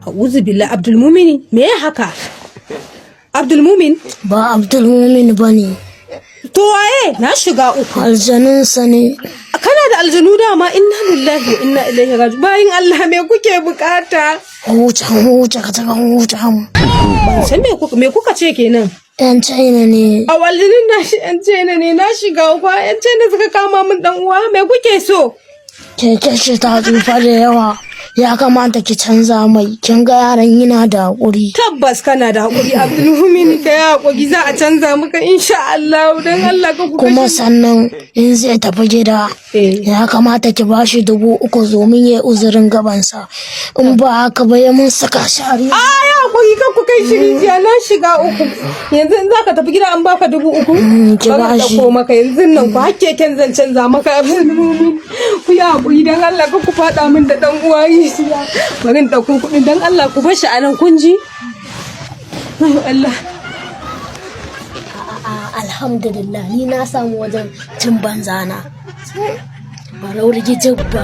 A'udhu billahi, Abdulmumini, me ya haka? Abdulmumin? Ba Abdulmumin ba ne. To waye? Na shiga uku. Aljanunsa ne. Kana da aljanu dama? Inna lillahi wa inna ilaihi raji'un. Bayin Allah, me kuke bukata? Huce huce ka taka huce. Ban san me kuka ce kenan. Yan China ne. A aljanun na shi yan China ne. Na shiga uku, yan China suka kama min dan uwa. Me kuke so? Keken shi ta tsufa da yawa. Ya kamata ki canza mai. Kin ga yaran yana da haƙuri. Tabbas kana da hakuri, Abdulmumin, ka yi hakuri, za a canza maka insha Allah. Dan Allah ka ku Kuma kashe. sannan in zai tafi gida, ya kamata ki bashi 3,000 domin ya yi uzurin gabansa. In ba haka ba ya mun saka shi a rijiya. A ya hakuri, kan ku kai shi rijiya, na shiga uku. Yanzu in zaka tafi gida an baka 3,000. Ki Bari in bashi. ɗauko maka yanzu nan ku har keken zan canza maka, Abdulmumin. Ku yi hakuri dan Allah, kan ku faɗa min da dan uwa rijiya. Bari in ɗauko kuɗin, dan Allah ku bar shi a nan, kun ji? Allah. Alhamdulillah, ni na samu wajen cin banzana. Barau rigijin ba.